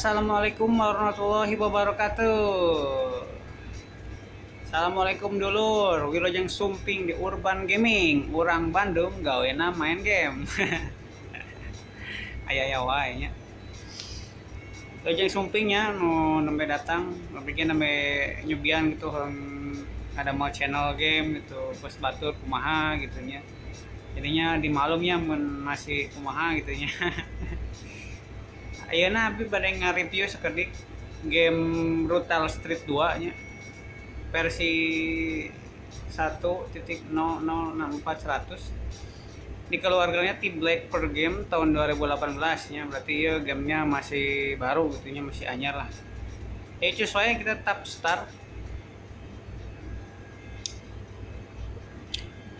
Assalamualaikum warahmatullahi wabarakatuh. Assalamualaikum dulur, wilujeng sumping di Urban Gaming, urang Bandung gawena main game. Aya aya wae nya. Wilujeng sumpingnya nu nembe datang, bikin nembe nyubian gitu orang ada mau channel game gitu, bos batur kumaha gitu nya. Jadinya dimaklumnya mun masih kumaha gitu nya. Ayeuna abi bade nge-review sakedik game Brutal Street 2 nya. Versi 1.0064100 dikeluarkannya di Black Per Game tahun 2018 nya, berarti ya gamenya masih baru gitu nya, masih anyar lah. Ya cus wae kita tap start.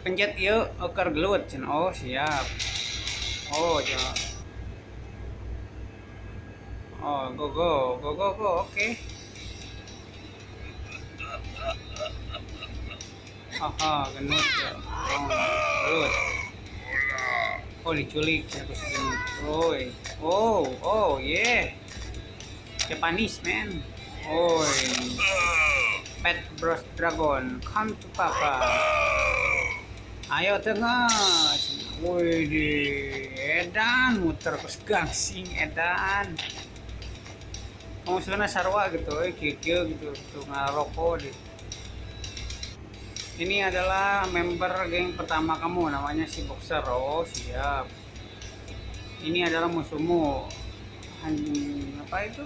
Pencet ieu oker gelut cenah. Oh siap. Oh ya. Oh go go go go go, oke. Okay. Aha, genut ya. Oh, gelut. Oh, diculik ya aku genut. Oi. Oh, oh, yeah. Japanese man. Oi. Pet Bros Dragon, come to papa. Ayo tengah. Woi, di edan muter ke gangsing edan. Musuhna sarwa gitu, kieu gitu, tuh ngarokok deh. Ini adalah member geng pertama kamu, namanya si Boxer. Oh siap. Ini adalah musuhmu. Apa itu?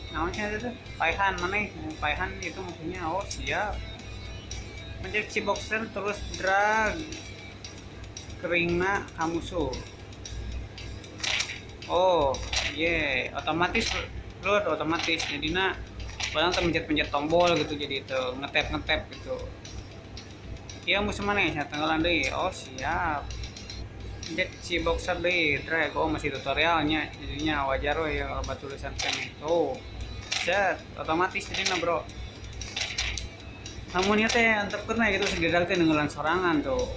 Namanya itu Paihan mana? Paihan itu musuhnya. Oh siap. Mencet si Boxer terus drag keringna ka musuh. Oh yeah, otomatis keluar otomatis. Jadinya barang pencet-pencet tombol gitu, jadi itu ngetap-ngetap gitu. Iya musuh mana ya? Tenggelam deh. Oh siap. Pencet si Boxer deh, drag. Oh masih tutorialnya, jadinya wajar oh ya kalau tulisan kene. Oh set, otomatis jadinya bro. Namun ya teh antep kena gitu segerak teh nenggelan sorangan tuh.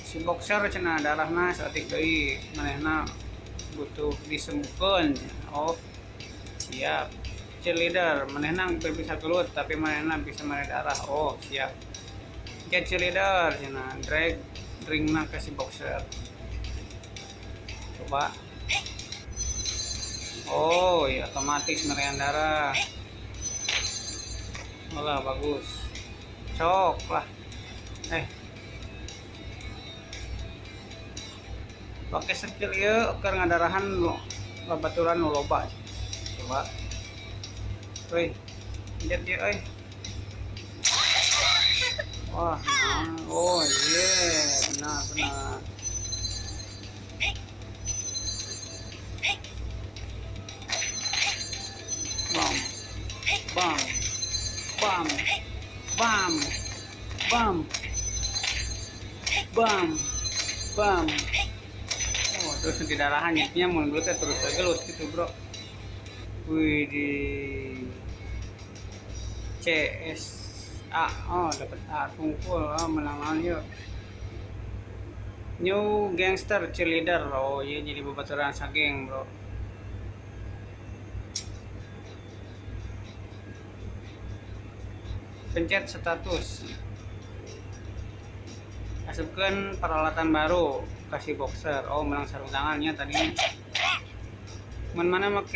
Si Boxer cenah darahna saeutik deui, manehna butuh disembuhkeun. Oh siap. Cheerleader manehna teu bisa gelut tapi manehna bisa mere darah. Oh siap. Get cheerleader cenah drag ringna ke si Boxer. Coba. Oh ya otomatis merean darah. Olah bagus. Cok lah. Pakai skill ieu keur ngadarahan babaturan nu loba. Coba. Woi, lihat dia, oi. Wah, nah. Oh yeah, benar benar. Bam, bam, bam, bam, bam, bam, bam. Oh, terus di darahan jadinya mun gelutnya terus gelut gitu, bro. Wih di CSA, oh dapat A kumpul, oh, menang lawan yuk. New Gangster Cheerleader, oh iya jadi babaturan sageng bro. Pencet status, asupkan peralatan baru, kasih Boxer. Oh menang sarung tangannya tadi. Men mana make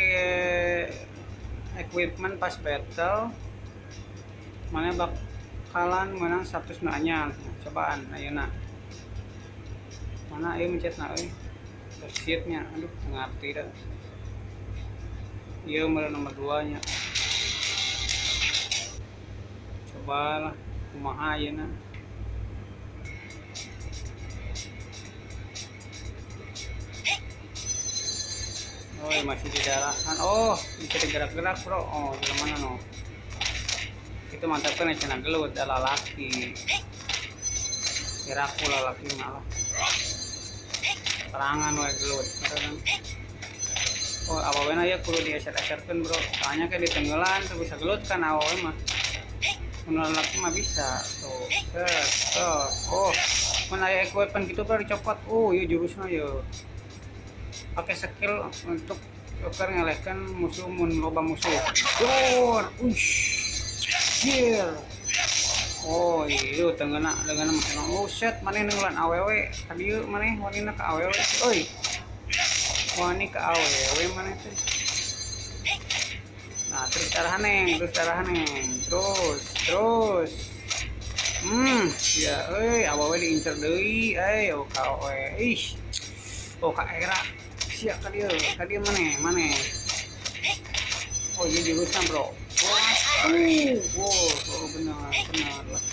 equipment pas battle, mana bakalan menang 100 nu anyar. Cobaan ayeuna. Mana ieu mencet na euy. Sheetnya, aduh ngerti dah. Ieu meureun nomor 2 nya. Cobalah kumaha ayeuna. Oh, masih di darahan. Oh, bisa digerak-gerak, bro. Oh, di mana no? Itu mantap kan cenah gelut da lalaki. Kiraku lalaki malah. Serangan wae gelut. Oh, awawena ya kudu dieser-eserkeun, bro. Soalnya kan ditenggelan tuh bisa gelut kan awewe mah. Mun lalaki mah bisa. Tuh, set, tuh. Oh, mun aya equipment gitu bro dicopot. Oh, iya jurusnya ya. Pakai skill untuk Keur ngelehkeun musuh mun loba musuh. Dor, uish. Jir. Oh, iya tengeuna leungeunna mah. Oh, set maneh neunggelan awewe. Ka dieu maneh wanina ka awewe euy. Wani ka awewe maneh teh. Nah, terus darahan neng, terus darahan neng. Terus, terus. Ya euy, awewe diincer deui, euy, oh ka awewe. Ih. Oh, ka era. Sia ka dieu maneh, maneh. Oh, iya jurusan, bro. Wow, oh, benar, benar lah.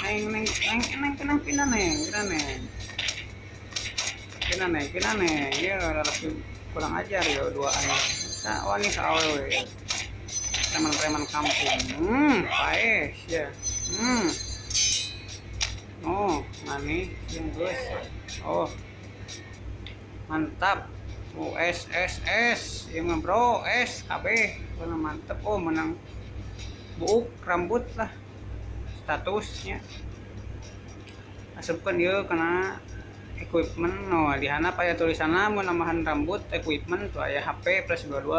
Neng, neng, neng, neng, neng, pindah neng, pindah neng. Pindah neng, pindah neng. Ya, lelaki kurang ajar ya duaan. Nah, wani ka awewe. Preman-preman kampung. Paes ya. Oh, mani yang geus. Oh. Mantap. Oh, S S S. Ieu mah bro, S KB. Bener mantep. Oh, menang buuk rambut lah statusnya. Asupkeun ieu kana equipment. No, di handap aya tulisanna mun nambahan rambut equipment tuh aya HP plus 22,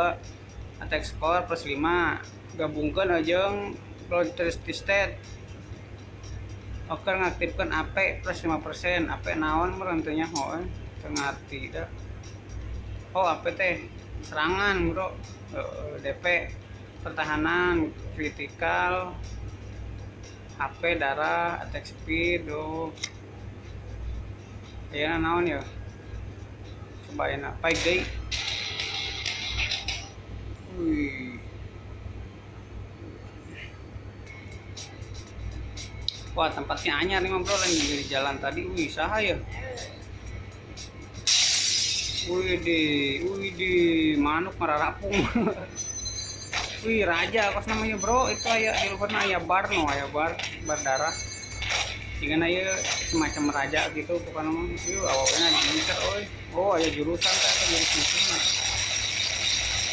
attack score plus 5, gabungkeun jeung Bloodthirsty state. Oke, ngaktifkan AP plus 5%. AP naon meureun teu nyaho euy, teu ngarti da. Oh, AP teh serangan, bro. DP pertahanan, critical, HP darah, attack speed, oh. Ayeuna naon ya? Coba ayeuna fight deui. Wih. Wah, tempatnya anyar nih, bro, lagi di jalan tadi. Wih, saha ya? Wih di, wih di, manuk mararapung. Wih, raja kos namanya, bro. Itu aya di luhurna aya bar no, aya bar, bar darah. Jigana ieu semacam raja gitu pokokna mah. Ieu awalnya diincer euy. Oh, aya jurusan teh eta jurus musuhna.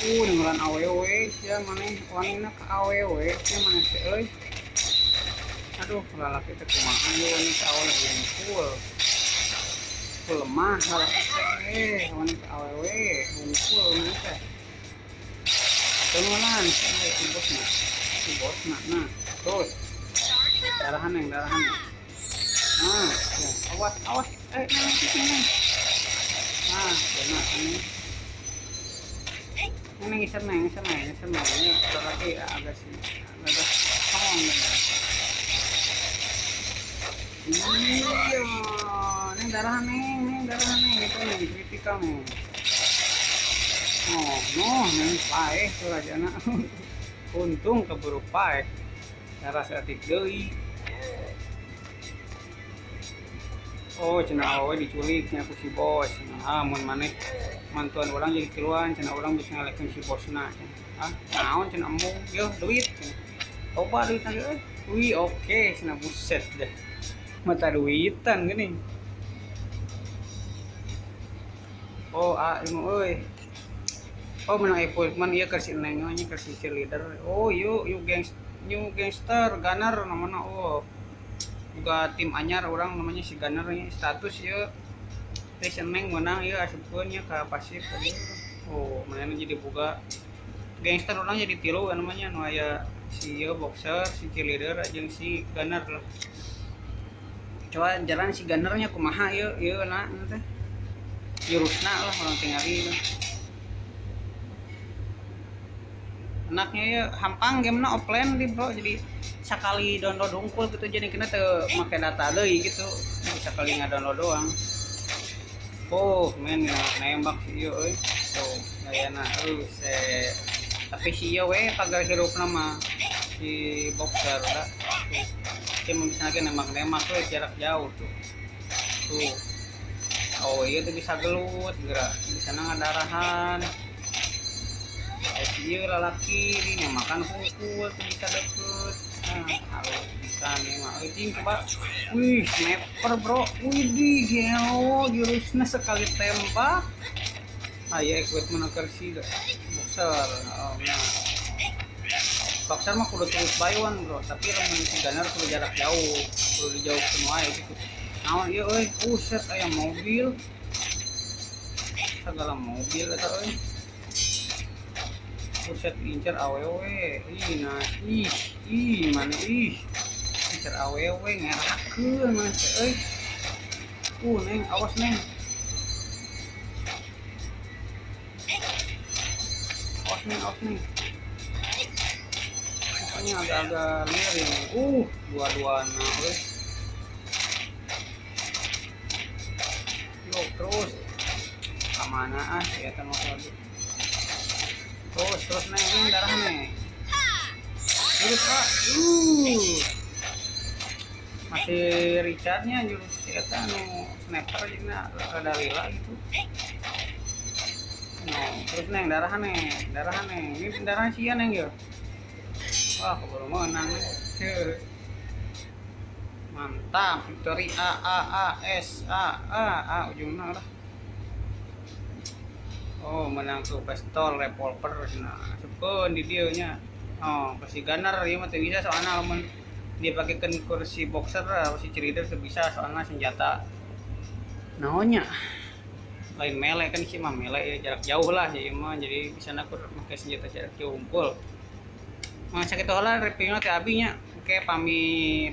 Ninggalan awewe sia maneh, wanina ka awewe sia maneh teh euy. Aduh, lalaki teh kumaha ieu wani ka awewe hungkul. Lemah lalaki teh, wani ka awewe hungkul maneh teh. Teunulan si bosna. Si bosna. Nah, terus. Darahan yang darahan. Nah, ya. Awas, awas. Neng, neng, neng. Nah, benar ini. Neng, ngisep, neng, ngisep, neng, ngisep, neng. Ini laki agak sih, agak strong benar. Iya, neng darahan, neng, neng darahan, neng. Itu nih kritikal neng. Oh, no, neng paeh tuh rajana. Untung keburu paeh. Darah seatik deui. Oh, cenah awewe diculik nya ku si bos. Nah, mun maneh mantuan urang jadi tiluan, cenah urang bisa ngalehkeun si bosna. Ah, naon cenah embung? Yeuh, duit cenah. Loba duit lagi euy. Wih, oke, cenah buset deh. Mata duitan gini. Oh, ah, ilmu euy. Oh, menang equipment ieu keur si Neng nya keur si cheerleader. Oh, yuk, yuk gengs, new gangster gunner namanya. Oh, juga tim anyar orang namanya si Gunner nya status ieu. Teh si Neng menang ieu asupkeun nya ka pasif tadi. Oh, mana jadi boga gangster orang jadi tilu namanya nu aya si ieu boxer, si cheerleader jeung si Gunner lah. Coba jalan si Gunnernya kumaha ieu, ieu na teh. Jurusna lah orang tingali lah. Enaknya ya hampang gamenya offline di bro, jadi sekali download hungkul gitu, jadi kena teu make data deui gitu, sekali ngadownload doang. Oh men nembak si ieu euy. Tuh gayana euy se tapi si ieu we pagar hirupna mah si boxer da. Tuh. Dia mah bisa lagi nembak-nembak tuh jarak jauh tuh. Tuh. Oh iya tuh bisa gelut gerak, bisa ngadarahan. Iya lalaki ini makan hungkul tuh bisa deket. Nah, harus bisa nih mah. Euy coba. Wih, sniper bro. Wih, di gelo jurusnya sekali tembak. Ah ya equipment agar si boxer. Oh, nah. Boxer mah kudu terus by one bro, tapi lamun si Gunner kudu jarak jauh, kudu dijauhkeun wae gitu. Naon ieu euy? Buset aya mobil. Segala mobil eta euy. Buset incer awewe. Ih nah ih ih mana ih. Incer awewe ngerakeun mana teh euy. Neng awas neng. Awas neng, awas neng. Pokoknya agak-agak miring. Dua-duana euy. Yuk terus. Kamana ah si eta mah waduh. Terus terus neng, neng darah neng. Terus ah. Masih Richardnya jurus si eta nu sniper jeung rada lila gitu. No, terus neng darah neng, darah neng. Ini darah sia neng ya. Wah, keburu menang nih. Mantap, victory A A A S A A A ujungna lah. Oh, menang tuh pistol revolver nah, asupkeun di dieu nya. Oh, pasti gunner ieu mah teu bisa soalna lamun dia pakeun kursi boxer si cheerleader teu bisa soalna senjata naonnya. Lain melee kan sih mah melee ya jarak jauh lah sih mah jadi bisa nakur make senjata jarak jauh unggul. Mah sakitu heula reviewna teh abi nya. Oke, pami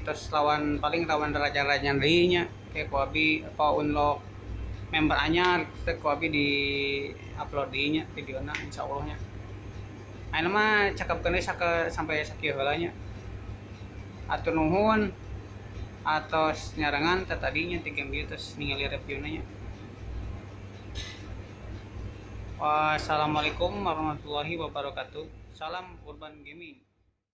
terus lawan paling lawan raja-raja deui nya. Oke, ku abi apa unlock member anyar teh ku abi di upload deui nya videona insyaallah nya. Ayeuna mah cakepkeun deui sampai sakieu heula nya. Atur nuhun atos nyarengan teh tadinya ti game ieu terus ningali reviewna nya. Wassalamualaikum warahmatullahi wabarakatuh. Salam Urban Gaming.